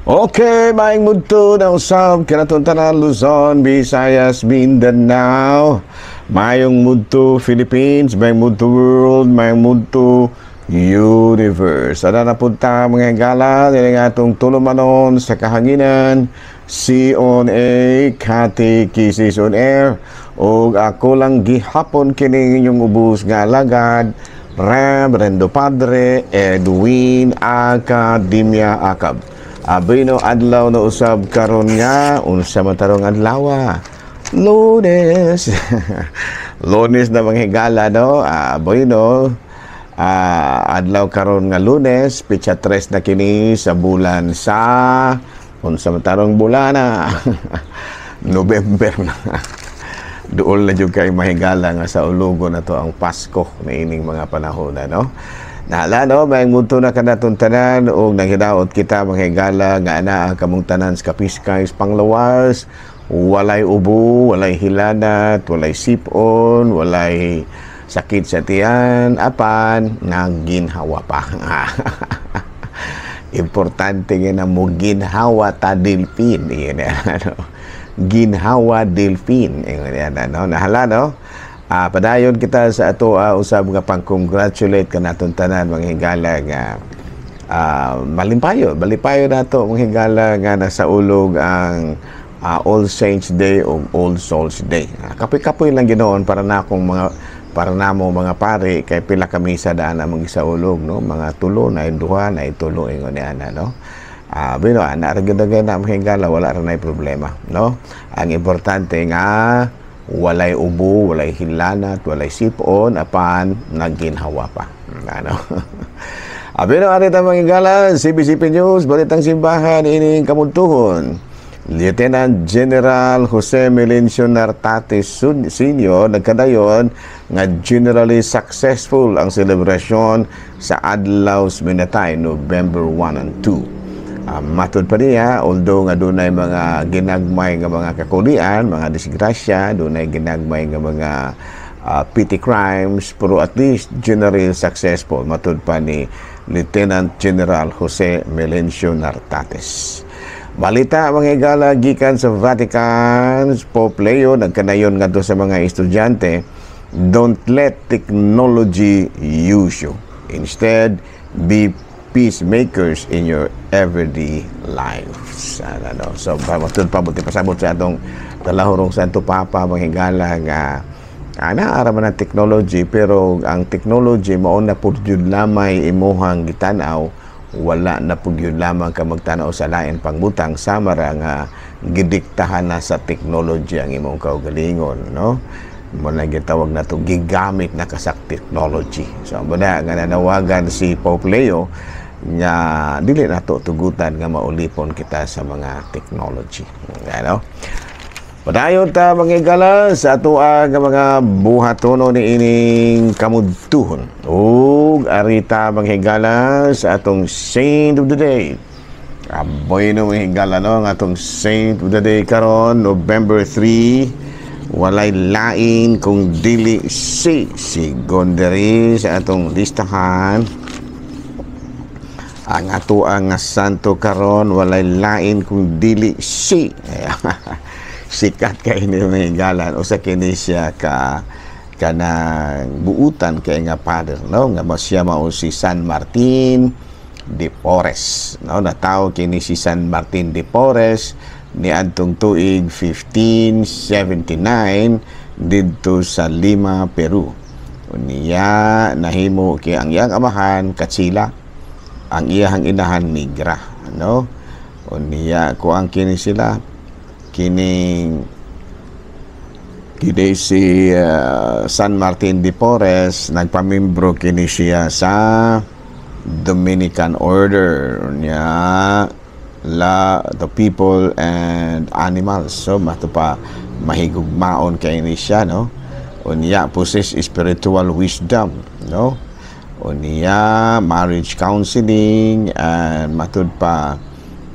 Okay, maayong mudto na usab kanatong tanan, Luzon, Visayas, Mindanao. Maayong mudto Philippines, maayong mudto world, maayong mudto universe. Ana na pud ta, mga higala, diri nga atong tulumanon sa kahanginan, C on A, Catechesis on Air. Og ako lang gihapon kini inyong ubos nga alagad, Reverendo Padre Edwin Academia Acab. Abino, adlaw na usab karon nga unsa man tarong adlaw? Lunes. Lunes na, mga higala, no? Bueno, adlaw karon nga Lunes, pitsa 3 na kini sa bulan sa, unsa man tarong bulana? November na. Duol na jud kay, mahigala, nga sa ulugo na to ang Pasko na ining mga panahon na, no? Nahala, no, may mudto na kanatong tanan ug naghidaot kita, mga higala, nga ana ang kamong tanan sa kapiskay panglawas, walay ubo, walay hilanat, walay sipon, walay sakit sa tiyan, apan nagginhawa pa. Importante nga na mo ginhawa ta delphin. Yun, ano? Ginhawa delphin. Yun, ano? Nahala, no? Padayon kita sa ato usab nga pang-congratulate kanatong tanan, mga higala, nga malimpayo, malipayo nato, mga higala, nga nasa ulog ang All Saints Day o All Souls Day. Kapoy-kapoy lang ginoon para na akong mga para namo mga pare kay pila kami sa daan among gisaulog, no? Mga tulo na duha na tulo ingon ni ana, no? Bino ana ra gyud na, mga higala, wala ra nay problema, no? Ang importante nga walay ubo, walay hilanat, walay sipon, apan nagginhawa pa. Ano? Abi na atin mga higala, CBCP News, Balitang Simbahan, ining kamudtuhon. Lieutenant General Jose Melencio Nartates Sr. nagkadayon nga generally successful ang selebrasyon sa Adlaw Minatay, November 1 and 2. Matud pa niya, although nga dunay mga ginagmay nga mga kakulian, mga disgrasya, dunay ginagmay nga mga petty crimes, pero at least generally successful, matud pa ni Lieutenant General Jose Melencio Nartates. Balita, mga higala, gikan sa Vatican, Pope Leo nagkanayon ngadto sa mga estudyante, "Don't let technology use you. Instead, be peacemakers in your everyday lives." Ano, so, matud pa, buti pasabot sa atong talahurong Santo Papa, mga higala, nga ana ara man ang technology, pero ang technology mao na pud yun lamay imuhang gitanaw, wala na pud yun lamang ka magtanaw sa lain pang butang sama ra nga gidiktahan na sa technology ang imong kaugalingon, no? Mo na gitawag na to, gigamit na ka sa technology. So mo na nga nanawagan si Pope Leo nga dili na to tugutan nga maulipon kita sa mga technology, ano? Padayon ta, mga higala, sa atoa nga mga buhatono ni ining kamudtuhon. Ug arita, mga higala, sa atong Saint of the Day. Aboy no, mga higala, no, ang atong Saint of the Day karon November 3, walay lain kung dili si Gondere sa atong listahan. Ang ato ang santo karon walay lain kung dili si sikat kay ni, mga higala, usa kini siya ka kanang buutan kay nga father, no, nga siya mao si San Martin de Porres, no? Natawo kini si San Martin de Porres niadtong tuig 1579 didto sa Lima, Peru. Unya nahimo kay ang iyang amahan Katsila, ang iyang inahan Negra, no? Unya kuang kini sila, kining kini si San Martin de Porres, nagpamimbro kini siya sa Dominican Order niya, la the people and animals. So mato pa mahigugmaon kay ni siya, no? Unya possess spiritual wisdom, no? Unya marriage counseling and matud pa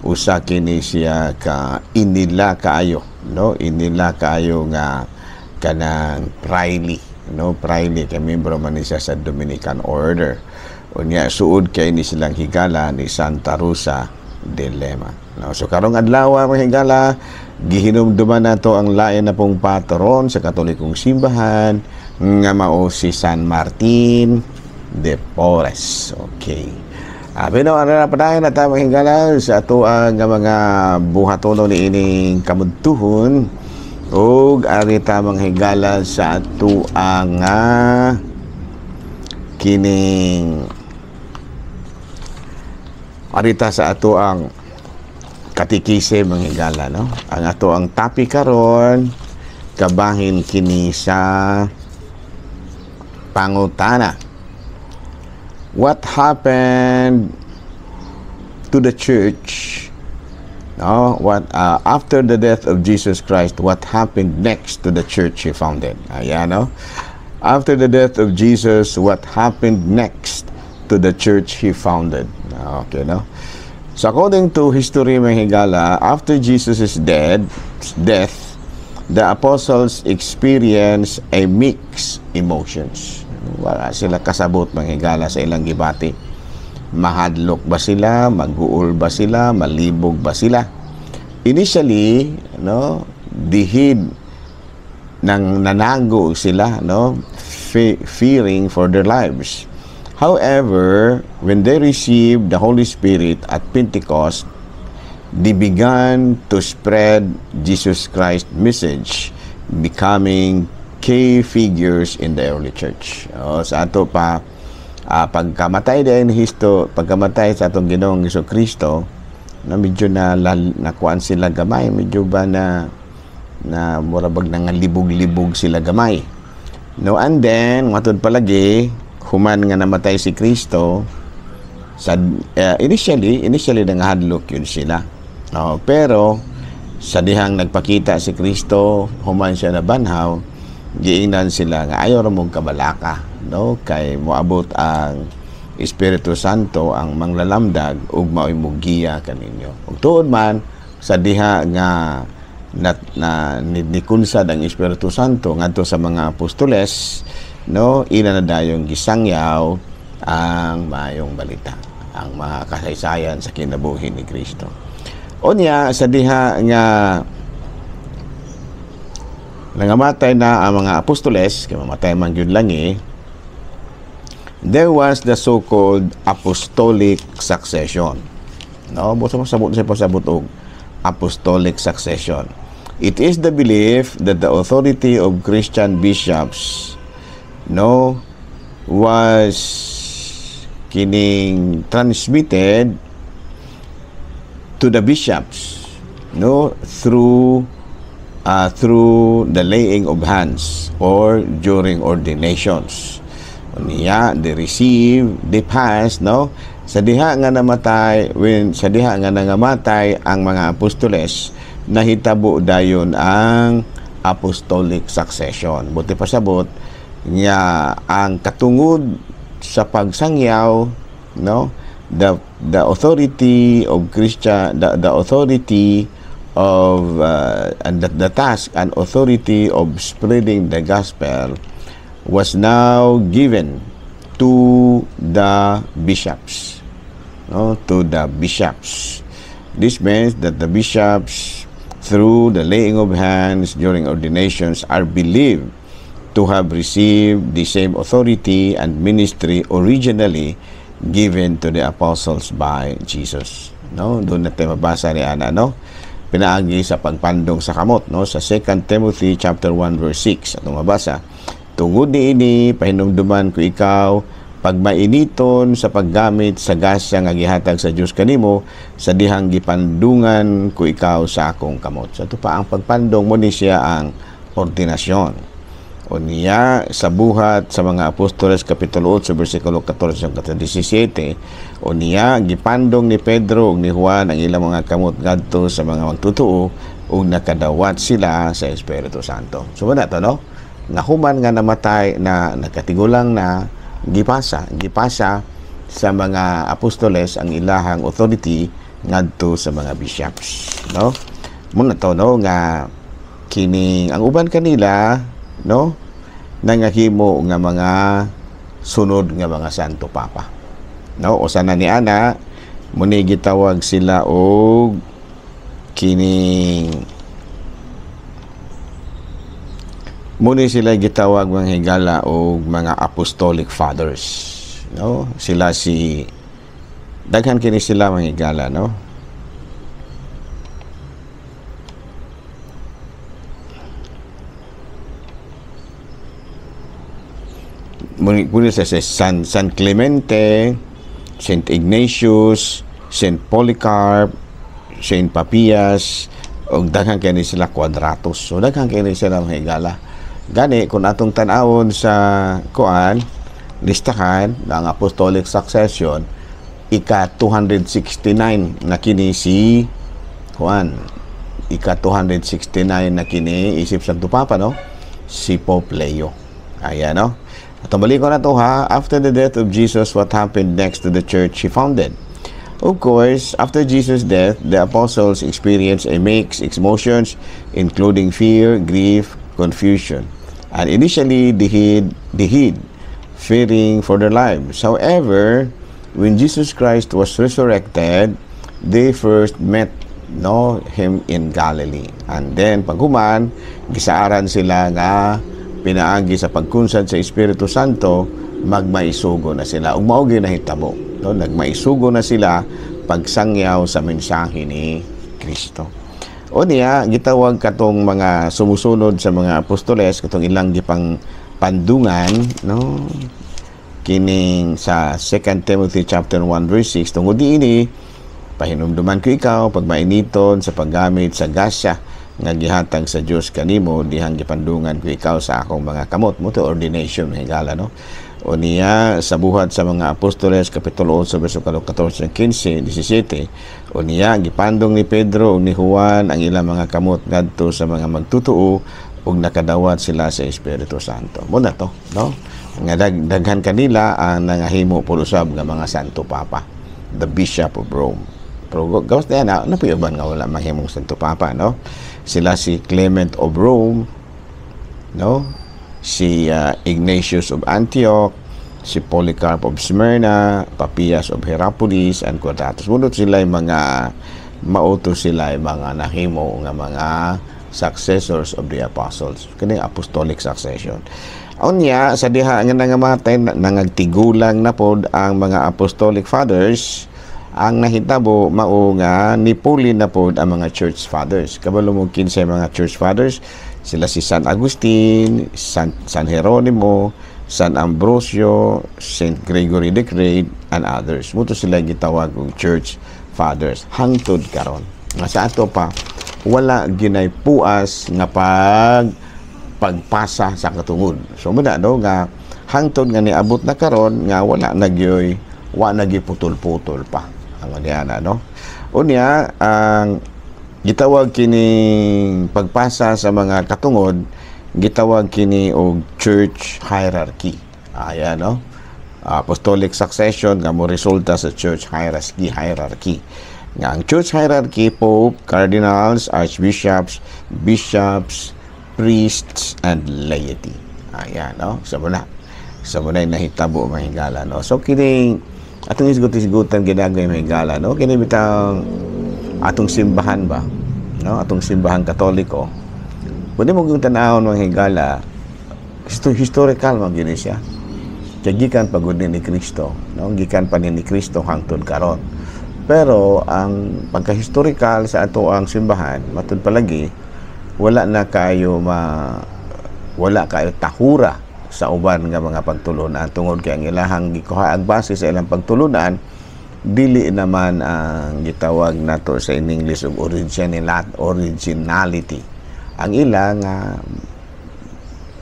usa kini siya ka inila kaayo, no? Inila kaayo nga kanang prayle, no? Prayle kay membro man ni siya sa Dominican Order. Unya suod kay ni silang higala ni Santa Rosa Dilemma. No, so karong adlaw, mga higala, gihinumduman nato ang lain na pong patron sa Katolikong simbahan nga mao si San Martin de Porres. Okay. Pero ano na padayon na ta, mga higala, sa ato ang mga buhatono ni ining kamudtuhon ug ari ta, mga higala, sa ato ang kining arita sa ato ang katikise, mga higala, no? Ang ato ang topic karon kabahin kini sa pangutana: What happened to the church, no? What after the death of Jesus Christ, what happened next to the church he founded? Ayan, no? After the death of Jesus, what happened next to the church he founded? Okay, no? So according to history, mga higala, after Jesus is dead death, the apostles experienced a mixed emotions. Wala sila kasabot, mga higala, sa ilang gibati. Mahadlok ba sila, maghuol ba sila, malibog ba sila? Initially, no, dihid nang nanago sila, no, fearing for their lives. However, when they received the Holy Spirit at Pentecost, they began to spread Jesus Christ's message, becoming key figures in the early church. O, sa ato pa, pagkamatay din Histo, pagkamatay sa atong Ginoong Hesus Kristo, na medyo na nakuan sila gamay, medyo ba na na mura bag nangalibog-libog sila gamay. No, and then matud palagi human nga namatay si Kristo sa initially nangahadlok yun sila. No, pero sa dihang nagpakita si Kristo human siya nabanhaw, giingnan sila nga ayaw ra mong kabalaka, no, kay moabot ang Espiritu Santo, ang manglalamdag, ug mao'y mugiya kaninyo. Ug tuod man, sa diha nga na nikunsad ang Espiritu Santo ngadto sa mga apostoles, no, ila na dayong gisangyaw ang maayong balita, ang mga kasaysayan sa kinabuhi ni Kristo. Unya sa diha nga nangamatay na ang mga apostoles, kay mamatay man gyud lang eh, there was the so-called apostolic succession. No, busa mo sabot sa pasabot og apostolic succession. It is the belief that the authority of Christian bishops, no, was kining transmitted to the bishops, no, through the laying of hands or during ordinations. Unya, they receive, they pass, no? Sa diha nga namatay, when sa diha nga nangamatay ang mga apostoles, nahitabo dayon ang apostolic succession. Buti pasabot nga ang katungod sa pagsangyaw, no, the authority of Christian, the authority of and the task and authority of spreading the gospel was now given to the bishops, no, to the bishops. This means that the bishops, through the laying of hands during ordinations, are believed to have received the same authority and ministry originally given to the apostles by Jesus, no? Doon natin mabasa ni ana, no, pinaagi sa pagpandong sa kamot, no, sa 2 Timothy chapter 1 verse 6 atong mabasa: "Tungod niini pahinumduman ko ikaw, pagmainiton sa paggamit sa grasya nga gihatag sa Dios kanimo sa dihang gipandungan ko ikaw sa akong kamot." Sa ato pa ang pagpandong mo ni siya ang ordinasyon. Unya sa Buhat sa mga Apostoles kapitulo 8 bersikulo 14 hanggang 17, unya gipandong ni Pedro ug ni Juan ang ilang mga kamot ngadto sa mga magtutoo ug nakadawat sila sa Espiritu Santo. So wala to, no, nga human nga namatay na, nagkatigulang na, gipasa sa mga apostoles ang ilahang authority ngadto sa mga bishops, no? Muna to, no, nga kining ang uban kanila, no, nangahimo nga mga sunod nga mga Santo Papa, no? Usa na ni ana Muni gitawag sila og kining muni sila gitawag mga higala og mga apostolic fathers, no? Sila si daghan kini sila mga higala, no? Muni sa San Clemente, Saint Ignatius, Saint Polycarp, Saint Papias, og daghan kini sila Quadratus. So daghan kini sila mga higala. Gani kung atong tan-awon sa kuan listahan ng apostolic succession, ika 269 na kini si kuan, ika 269 na kini isip Santo Papa, no? Si Pope Leo. Ayan, no? At balik ko na to, ha. After the death of Jesus, what happened next to the church he founded? Of course, after Jesus' death, the apostles experienced a mixed emotions, including fear, grief, confusion. And initially, they hid, fearing for their lives. However, when Jesus Christ was resurrected, they first met, no, him in Galilee. And then, paghuman, gisaaran sila nga pinaagi sa pagkunsad sa Espiritu Santo, magmaisugo na sila. Ug mao gyud nahitabo, no? Nagmaisugo na sila pagsangyaw sa mensahe ni Kristo. O niya, gitawag katong mga sumusunod sa mga apostoles, katong ilang gipang pandungan, no? Kining sa 2 Timothy chapter 1 verse 6, tungod niini, pahinumduman ko ikaw pagmainiton sa paggamit sa gasya nga gihatag sa Dios kanimo dihang gipandungan ko ikaw sa akong mga kamot. Mo to ordination higala, no? O niya sa buhat sa mga apostoles kapitulo 8 verso 14 15 17, o niya gipandong ni Pedro ug ni Juan ang ilang mga kamot ngadto sa mga magtutuo ug nakadawat sila sa Espiritu Santo. Mo na to, no? Nga daghan kanila ang nangahimo pud usab nga mga Santo Papa, the Bishop of Rome. Pero gawas na yan, ano po uban nga wala mahimong Santo Papa, no? Sila si Clement of Rome, no? Si Ignatius of Antioch, si Polycarp of Smyrna, Papias of Hierapolis, and Quadratus. Munot sila yung mga mauto sila yung mga nahimo nga mga successors of the apostles. Kini apostolic succession. Unya sa diha nga nangamatay, nangagtigulang na pod ang mga apostolic fathers, ang nahitabo mao nga nipuli na pod ang mga church fathers. Kabalo mo kinsay mga church fathers? Sila si San Agustin, San Jeronimo, San Ambrosio, Saint Gregory the Great, and others. Muto sila gitawag og church fathers hangtod karon. Nga sa ato pa wala ginay puas nga pagpasa sa katungod. So muna no nga hangtod nga niabot na karon nga wala nagyoy wa nagiputol-putol pa ang niana, no? Unya ang gitawag kini pagpasa sa mga katungod, gitawag kini og church hierarchy. Ayan, no? Apostolic succession nga mo resulta sa church hierarchy. Nga ang church hierarchy, pope, cardinals, archbishops, bishops, priests, and laity. Ayan, no? Sa muna nahitabo mga higala, no? So kini atong isgot-isgutan ginagay mga higala, no? Kini bitang atong simbahan ba, no? Atong simbahan Katoliko, pwede mo yung tanahon mga higala, historical man gini siya. Kaya gikan pagod ni Kristo, no? Gikan pa ni Kristo hangtod karon. Pero ang pagka-historical sa ato ang simbahan, matud palagi wala na kayo wala kayo tahura sa uban nga mga pagtulunan tungod kay ang ilahang gikuha ang base sa ilang pagtulunan dili naman ang gitawag nato sa in English og originality. Ang ila nga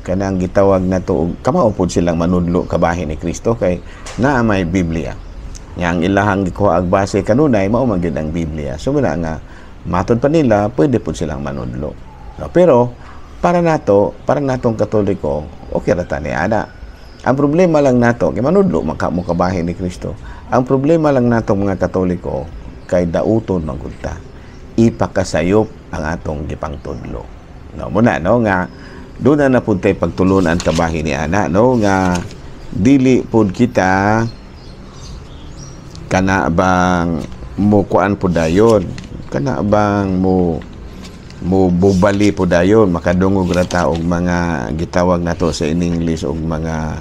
kanang gitawag nato og kamao pod silang manudlo kabahin ni Kristo kay naa may Biblia. Nga ang ilahang gikuha ang base kanunay mao man gyud ang Biblia. So muna nga matod pa nila pwede pod silang manudlo. No, pero para nato, para natong Katoliko, okay ra ta ni ana. Ang problema lang nato kay manudlo man ka mo kabahin ni Kristo. Ang problema lang nato mga Katoliko kay dauton man gud ta. Ipakasayop ang atong gipangtudlo. No, muna no nga doon na pud tay pagtulunan kabahin ni ana, no, nga dili pud kita kana bang Mo kuan po dayon, kana bang mo mo bubali po dayon, makadungog ra ta og mga gitawag nato sa in English og mga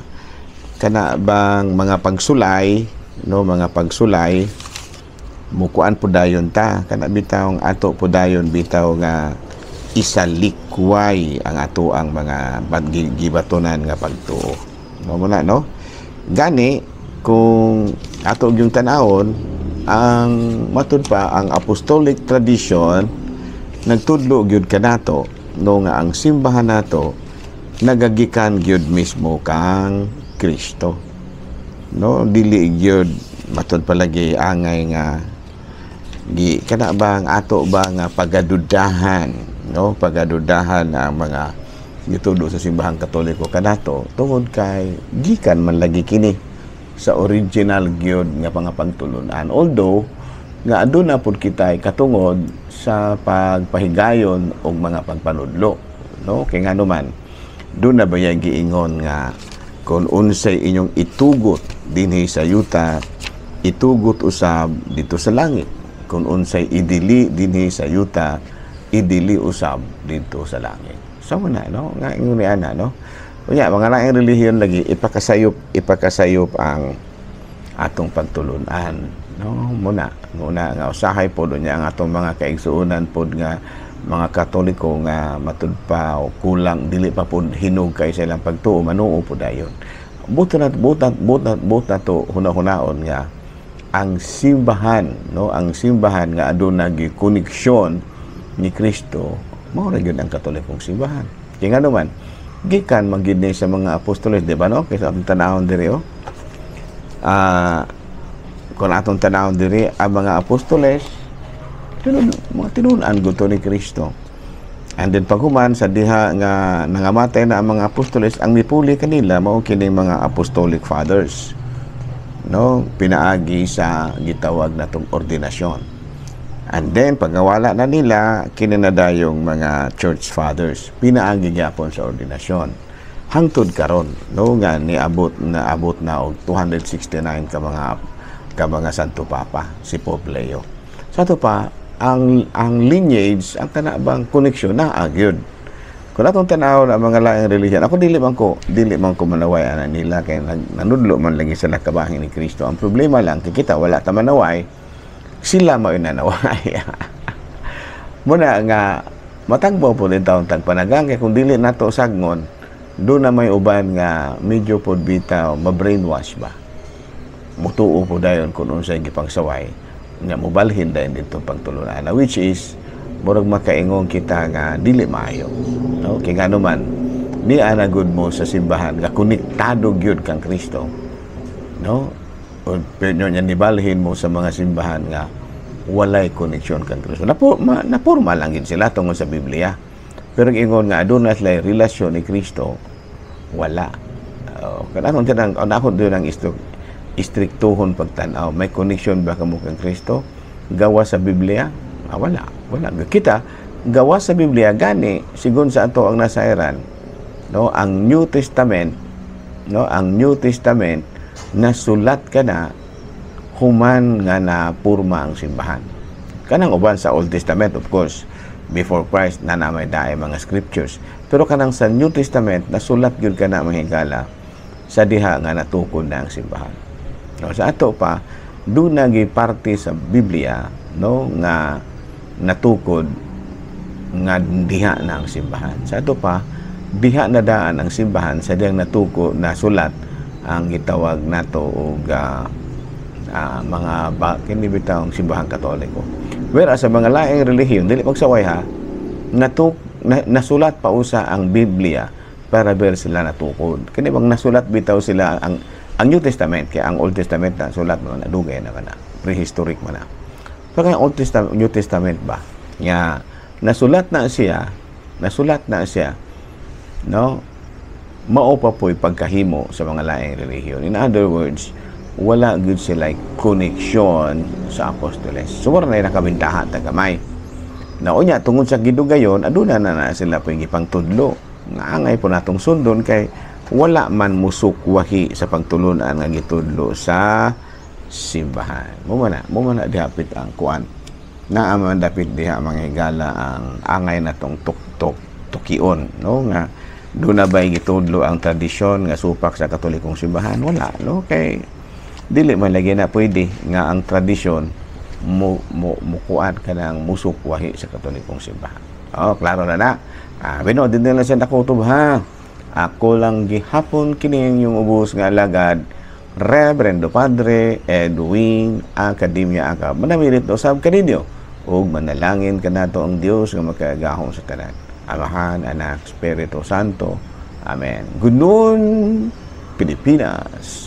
kana bang mga pagsulay, no? Mga pagsulay, mukuan po dayon ta, kana bitaw ato po dayon bitaw nga isalikway ang ato ang mga gibatonan nga pagtuo, no? Muna, no? Gani kung ato yung tan-awon ang matud pa ang apostolic tradition, nagtudlo gyud kanato, no, nga ang simbahan nato nagagikan gyud mismo kang Kristo, no? Dili gyud matud palagi angay nga gi kana ba ang ato ba nga pagadudahan, no? Pagadudahan ang mga gitudlo sa Simbahang Katoliko kanato tungod kay gikan man lagi kini sa original gyud nga mga pagtulunan, although nga aduna pud kitay katungod sa pagpahigayon og mga pagpanudlo, no? Kay ngano man, doon na baya giingon nga kung unsay inyong itugot dinhi sa yuta, itugot usab dito sa langit; kung unsay idili dinhi sa yuta, idili usab dito sa langit. So na, no, nga ingon ni ana, no? Unya mga laing relihiyon lagi ipakasayop, ipakasayop ang atong pagtulunan, no? Muna muna nga usahay pod unya ang atong mga kaigsuonan pod nga mga Katoliko nga matud pa o kulang, dili pa pod hinog kay sa ilang pagtuo, manuo pod dayon. Buto na buta buta buta to huna-hunaon nga ang simbahan, no, ang simbahan nga aduna gi koneksyon ni Kristo, mao ra gyud ang Katolikong simbahan. Kay ngano man, gikan man gyud ni sa mga apostoles, di ba, no? Kay sa atong tanawon diri, oh, kung atong tanawon diri ang mga apostoles, tinud, mga tinunan guto ni Kristo. And then paghuman sa diha nga nangamatay na ang mga apostoles, ang mipuli kanila mao kini mga apostolic fathers, no? Pinaagi sa gitawag natong ordinasyon. And then pagawala na nila, kini na dayong mga church fathers, pinaagi gyapon sa ordinasyon hangtod karon, no, nga niabot na abot na og 269 ka mga Santo Papa si Pope Leo. Sa ato pa ang lineage, ang kana bang koneksyon na gyud. Kung atong tan-awon ang mga laing relihiyon, ako dili man ko manaway ana nila kay nanudlo man lagi sila kabahin ni Kristo. Ang problema lang kay kita wala ta manaway, sila mao nanaway. Muna nga matagbaw po din taon tagpanagang kay kung dili nato sagngon, do na may uban nga medyo pod bitaw ma-brainwash ba. Mutuo po dayon kung unsay gipangsaway nga mobalhin dayon dito pagtulunan, which is murag makaingon kita nga dili maayo, no? Kay ngano man, ni ana gud mo sa simbahan nga konektado gyud kang Kristo, no? O pero nya nibalhin mo sa mga simbahan nga walay koneksyon kang Kristo. Napurma lang gid sila tungod sa Biblia, pero ingon nga aduna sila relasyon ni Kristo, wala. Kanang tinang ako doon ang istriktuhon pagtan-aw, may connection ba kamo kang Kristo gawa sa Biblia? Ah, wala, wala kita gawa sa Biblia. Gani sigon sa ato ang nasayran, no, ang New Testament, no, ang New Testament nasulat kana human nga na purma ang simbahan. Kanang uban sa Old Testament, of course, before Christ na na may daay mga scriptures, pero kanang sa New Testament nasulat gyud kana, mga higala, sa diha nga natukod na ang simbahan, no? Sa ato pa, doon nagi parte sa Biblia, no, nga natukod nga diha na ang simbahan. Sa ato pa, diha na daan ang simbahan sa diyang natuko nasulat ang gitawag nato og mga ba, kini bitawng Simbahang Katoliko. Whereas sa mga laing relihiyon, dili magsaway ha, nasulat pa usa ang Biblia para ber sila natukod. Kini bang nasulat bitaw sila ang New Testament, kaya ang Old Testament na sulat mo na dugay na man na, prehistoric man na. Pero ang Old Testament, New Testament ba nga nasulat na siya, no, mao pa po'y pagkahimo sa mga laing relihiyon. In other words, wala gyud sila koneksyon sa apostoles. So wala na nakabintaha ta gamay. Na unya tungod sa gidugayon, aduna na na sila po'y gipangtudlo. Nga angay po natong sundon kay wala man musukwahi sa pagtulunan nga gitudlo sa Simbahan. Mo man na dihapit ang kuan. Naa man dapit diha, mga higala, ang angay na tong tuktok tukion, no, nga duna ba'y gitudlo ang tradisyon nga supak sa Katolikong Simbahan? Wala, no, kay dili man lagi na pwede nga ang tradisyon mo mo mukuan kanang musukwahi sa Katolikong Simbahan. Oh, klaro na na. Ah, bino din lang siya nakutob ha. Ako lang gihapon kini yung ubos nga alagad, Reverendo Padre Edwin Academia Acab. Manamilit usab kaninyo ug manalangin kanato ang Dios nga makagagahom sa tanan. Amahan, Anak, Espiritu Santo. Amen. Good noon, Pilipinas.